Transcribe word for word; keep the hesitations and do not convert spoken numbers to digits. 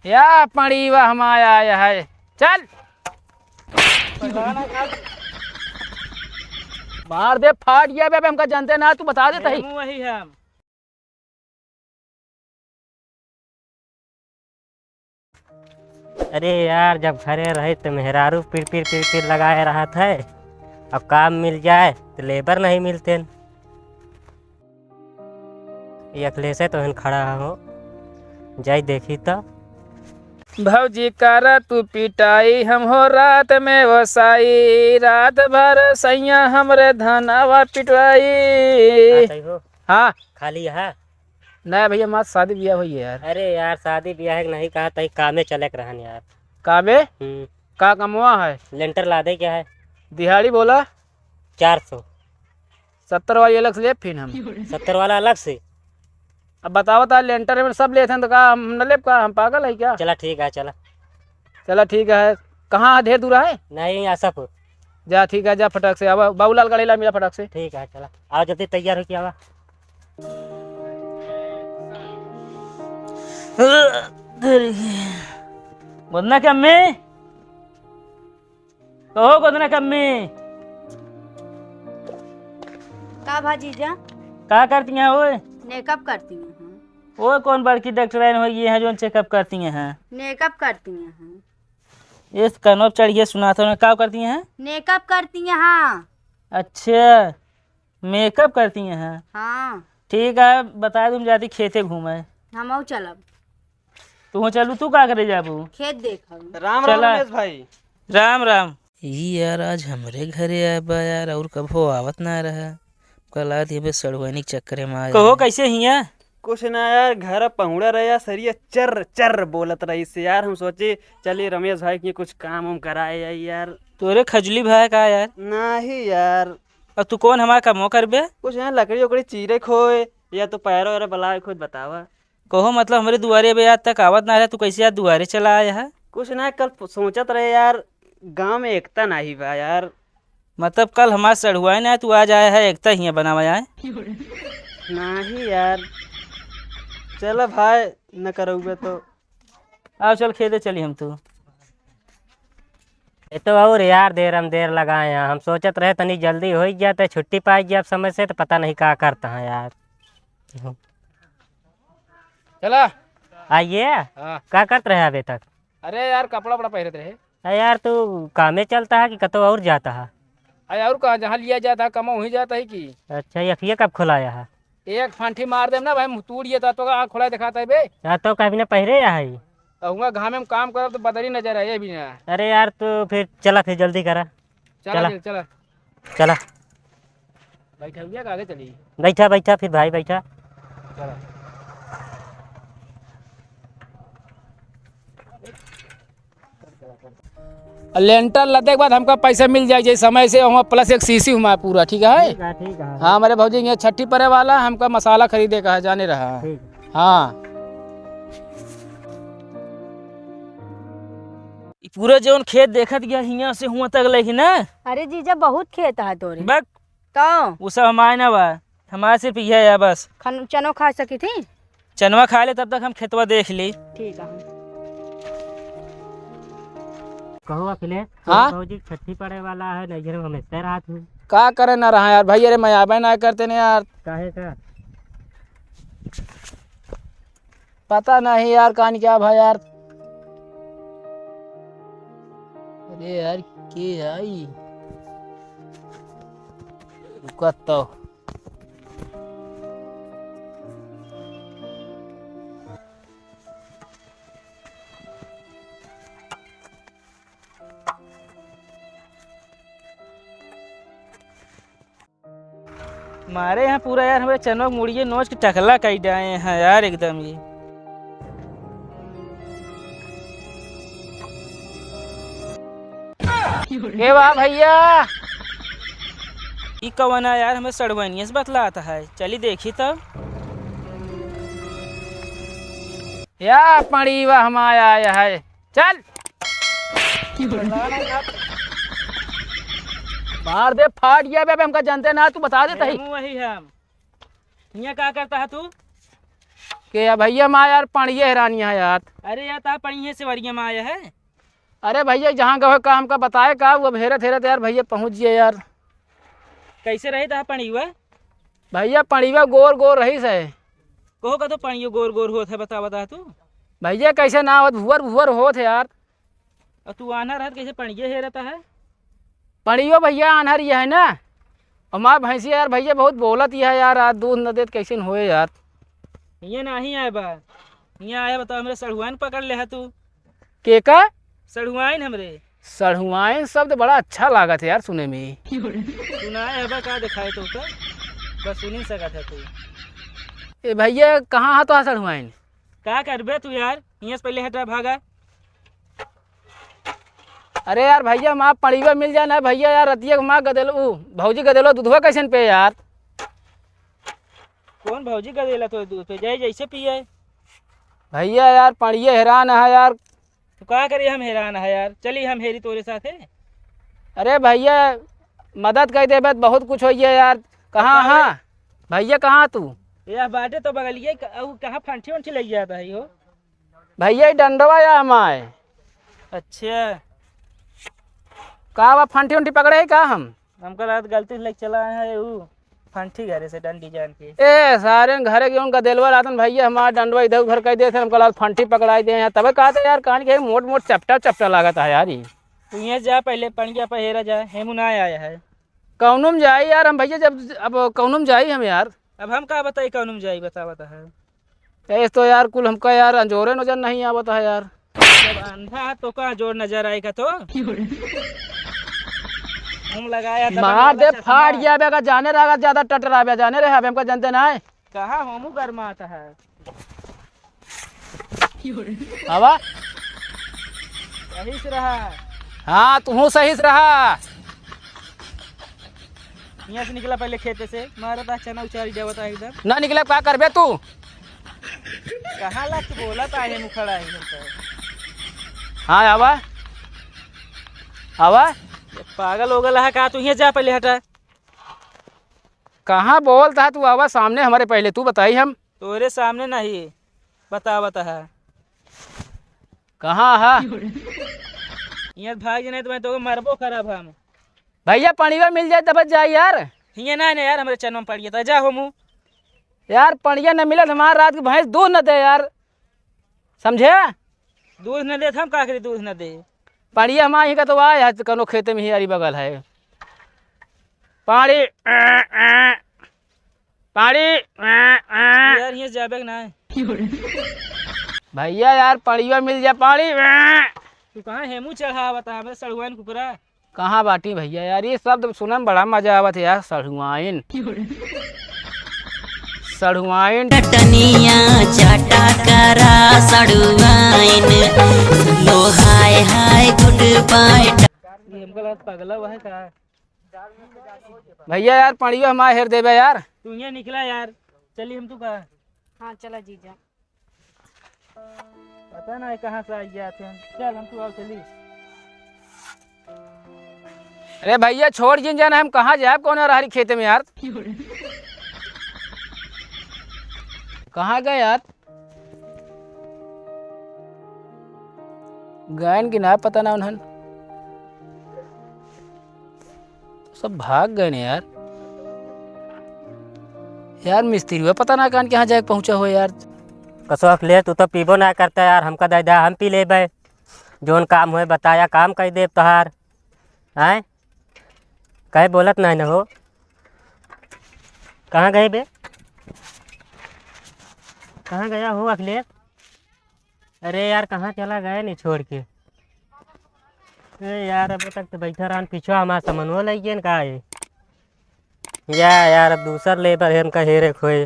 या पड़ी वह हमारा आया है। चल। मार दे फाट गया बे, हमका जानते ना, तू बता देता ही। वही हम। अरे यार, जब घरे रहे तो मेहरारू पिर पिर पिर पिर लगाए रहत है, अब काम मिल जाए तो लेबर नहीं मिलते। ये अखिलेश है तो हन खड़ा हो, जाई देखी तो। भौजी करा तू पिटाई, हम हो रात में वसाई, रात भर सैया हमरे धनवा पिटवाई। आ, सही हो। हाँ। खाली है? नहीं भैया, हमार शादी ब्याह हुई है यार। अरे यार, शादी ब्याह के नहीं कहा, तही कामे चले के रहन यार। कामे? हम्म। का कमवा है? लेंटर ला दे क्या है? दिहाड़ी बोला? चार सौ। सत्तर वाली अलग से लेब फिर हम। सत्तर वाला अलग से? अब बताओ तो, लेंटर में सब लेते हैं तो का हम न लेब का? हम पागल है क्या? चला ठीक है, चला। चला ठीक है। कहाँ है, ढेर दूर है? नहीं, आशापुर। जा ठीक है, जा फटाक से आवा, बाबूलाल गढ़ी ला मिला फटाक से। ठीक है, चला। आओ जल्दी तैयार हो के आवा। गोदना के अम्मी, कहो गोदना के अम्मी। का भा जीजा? का करती हैं ओए? मेकअप करती हैं। ओए कौन बड़की डॉक्टराइन हो ये हैं जो चेकअप करती हैं? मेकअप करती हैं। ये कनवा पे चढ़िए सुनात हो, का करती हैं? मेकअप करती हैं, हाँ। अच्छा, मेकअप करती हैं? हाँ। ठीक है, बता दूँ, हम जाती खेते घूमे। हमहू चलब। तू चलू, तू का करे जाबू? खेत देखब। राम राम चला। रमेश भाई। राम राम। ई यार आज हमरे घरे आए बा यार, और कबो आवत ना रहा। कल आत ये बे सड़ुआनी के चक्करे में आया कहो है। कैसे हिया? कुछ ना यार, घर पहुड़ा रहे यार, सरिया चर चर बोलत रही से यार, हम सोचे चलिए रमेश भाई के कुछ काम हम कराए आई यार। तोरे खजुली भाई का यार? नहीं यार। और तू कौन हमारा कमो करबे? कुछ यहाँ लकड़ी उकड़ी चीरे खोए या तो पैरो वैरो बलाए, खुद बतावा। कहो मतलब हमरे दुआरे बे आज तक आवत ना रहे, तू कैसे आज दुआरे चला आया है? कुछ ना, कल सोचत रहे यार, गांव में एकता नाही बा यार। मतलब कल हमार सड़ुआइन आए, तू आज आया है एकता हियाँ बनावा आए? नाही यार, चलो भाई, न करउबे तो। आओ चल खेते चली हम तू। ये तो और यार देर हम देर लगाए हैं, हम सोचत रहे तनी जल्दी हो ही जाते, छुट्टी पाई गया अब समय से, तो पता नहीं का करता है यार। चला। आइए। हाँ। का करत रहे अबे तक? अरे यार, कपड़ा उपड़ा पहिरत रहे। अरे यार, तू कामे चलता है कि कतौ और जाता है? अरे और कहाँ, जहाँ लिया जाता है, कमा वहीं जाता है कि। अच्छा, ये अखिया कब खुलाया है? एक फांठी मार देम ना भाई, मुँह तोड़ ये तो, तो आँख खुला दिखाता है बे। हाँ, तो कभी ना पहिरे है। अहुआ घामे में काम करब तो बदरी नजर आए भी ना। अरे यार, तू फिर चला, फिर जल्दी करा। चला, चला। चल, चला। चला। बैठा हुआ का आगे चली? बैठा, बैठा, फिर भाई बैठा। चला। और लेंटर लदे के बाद हमका पैसा मिल जाए, जैसे समय से, वहाँ प्लस एक सीसी हुआ पूरा, ठीक है? ठीक है, ठीक है। हाँ, हमारे भौजी के यहाँ छठी पड़े वाला, हमका मसाला खरीदे का है, जाने रहा। ठीक। हाँ। ई पूरा जौन खेत देखत गया हियाँ से हुआँ तक लेके ना। अरे जीजा, बहुत खेत है तोरे। बक। तो? उ सब हमारे ना बा, हमारे सिर्फ इहे है बस। खन-, चनो खा सकी थी? चनवा खा ले, तब तक हम खेतवा देख ली। ठीक है। कहो अखिलेश, हाँ? भौजी छठी पड़े वाला है, नैहर में हमेशा रहत हूँ। का करे ना रहा यार भाई, अरे मैं आबे ना करते ने यार। काहे का? पता नहीं यार, कान क्या भा यार। अरे यार, के आई? रुका तो। मारे यहाँ पूरा यार, हमारे चनवा के मुड़िए नोच के टकला कई डाए हैं यार, एकदम ये। ए वाह भैया। ई कवन है यार, हमें सड़ुआनिया से बतलात है, चली देखी तब। या पड़ी वाह हमारा आया है। चल। मार दे, फाट गया बे, हमका जानते ना, तू बता देता ही। हम वही हम। हियाँ का करता है तू? के या भइया, मा यार पड़िया हेरान है यार। अरे यार, ता पड़िया सेवरिया मा आया है। अरे भइया, जहाँ गए का हमका बताए का, वो अब हेरत हेरत यार भइया पहुँच गए यार। कैसे रहे ता पड़िया? भइया, पड़िया गोर गोर रही से। कहो का तो पड़िया गोर गोर होत है, बता बता तू। भइया, कैसे ना होत, भुअर भुअर होत है यार। और तू आन्हर है, कैसे पड़िया हेरता है? पड़ियो भइया आन्हर ही है ना। हमार भैंसिया यार भइया बहुत बोलत ही है यार, आज दूध न देत कैसे न होए यार। हियाँ नाही आए बा, हियाँ आए बा तो हमरे सढ़ुआइन पकड़ ले है तू। के का? सढ़ुआइन हमरे। सढ़ुआइन शब्द बड़ा अच्छा लागत है यार सुने में। सुनाए है बा का दिखाए तो का? बस सुनी सकत है तू। ए भइया, कहाँ है तो सढ़ुआइन? का करबे तू यार, हियाँ से पहले हटा भागा। अरे यार भइया, हमार पड़िया मिल जाए ना भइया यार, रतिया के हमार गदेलो, ऊ, भौजी गदेलो दूधवा कैसे न पे यार? कौन भौजी गदेला तो दूध पे जाए जैसे पिए? भइया यार, पड़िया हेरान है यार। तो का करी, हम हेरान है यार, चली हम हेरी तोरे साथे। अरे भइया, मदद कर देबे तो बहुत कुछ होइए यार। कहाँ कहाँ है? भइया, कहाँ तू? या बाटे तो बगलिए, क-, ऊ कहाँ फंठी उंठी लग जाता है हो? भइया, ई डंडवा या हमार। अच्छा। का बा, फंटी उंटी पकड़े है का हम? हमका लागत गलती से लेके चला आए हैं ऊ फंटी घरे से डंडी जान के। ए, सारे घरे के उनका देलवा रहतन भइया, हमार डंडवा इधर उधर कर देते, हमका लागत फंटी पकड़ाई दे हैं। तबे कहते यार, कहानी के मोट मोट चपटा चपटा लागत है यार ई। तू यहाँ जा, पहले पनिया पर हेरा जा, हेमू ना आया है। कौनो में जाई यार हम भइया, जब अब कौनो में जाई हम यार। अब हम का बताई, कौनो में जाई, बता, बता है। ऐस तो यार कुल हमका यार अंजोरे नजर नहीं आवत है यार। जब अंधा है तो का जोर नजर आएगा तो? हम लगाया था मार वाला दे, चश्मा। फाड़ गया बे, अगर जाने रहा, अगर ज्यादा टटरा बे, जाने रहे, अब हमका जानते ना है। कहाँ हमू गरमात है? आवा। सही से रहा। हाँ, तू सही से रहा। यहाँ से निकला पहले खेते से, मारा था चना उचारी देवता एकदम। ना निकला, का करबे तू? कहाँ ला तू बोला था, ये मुखड़ा है इधर का। हाँ, आवा। आवा। ये पागल हो गया है का? तू यहाँ जा, पहले हटा। कहाँ बोलता है तू? आवा सामने हमारे, पहले तू बताई हम। तोरे सामने नहीं, बतावत है। कहाँ है? यहाँ भाग जाने तो मैं तो मरबो करब हम। भइया, पनिया मिल जाए तब जाई यार। हियाँ ना, ना यार, हमरे चनवा में पड़िया था, जा होमू। यार, पनिया न मिलत, हमार रात की भैंस दूध न दे यार, समझे? दूध न दे, हम का करी, दूध न दे। पनिया हमार ही का तो आए है, कौनो खेते में ही यारी बगल है। पानी, पानी। यार, हियाँ से जाबे के ना है। भइया यार, पनिया मिल जा, पानी। तू कहाँ हेमू चढ़ावत है, हमरे सड़ुआइन कुकरा? कहाँ बाटी भइया यार, ये शब्द सुने में बड़ा मजा आवत है यार, सड़ुआइन। सड़ुआइन। चटनिया चाटा करा सड़ुआइन, लो हाय हाय गुड बाय। ये हमको लगा पगला हुआ है का? भइया यार, पनिया हमार हेर देबे यार। तू यहाँ निकला यार, चली हम तू कहा। हाँ, चला जीजा। पता ना कहाँ से आ गया थे हम। चल, हम तू आओ, चली। अरे भइया, छोड़ जिन जाना, हम कहाँ जाब, कौन रहरी खेते में यार? कहाँ गए यार? गयन कि ना, पता ना उन्हन। सब भाग गए ने यार। यार मिस्त्रीवा पता ना कान कहाँ जाके पहुँचा हो यार। कसो अखिलेश, तू तो पीबो ना करता यार, हमका दे दे, हम पी लेबे। जोन काम होए बताया, काम कर देब तोहार। आय? काहे बोलत नहीं न हो? कहाँ गए बे? कहाँ गया हो अखिलेश? अरे यार, कहाँ चला गए नहीं छोड़ के? ए यार, अबे तक तो बैठा रहन, पीछे हमारा समनवो लग गया का है? या यार, अब दूसर लेबर है, इनका हेरे खोए।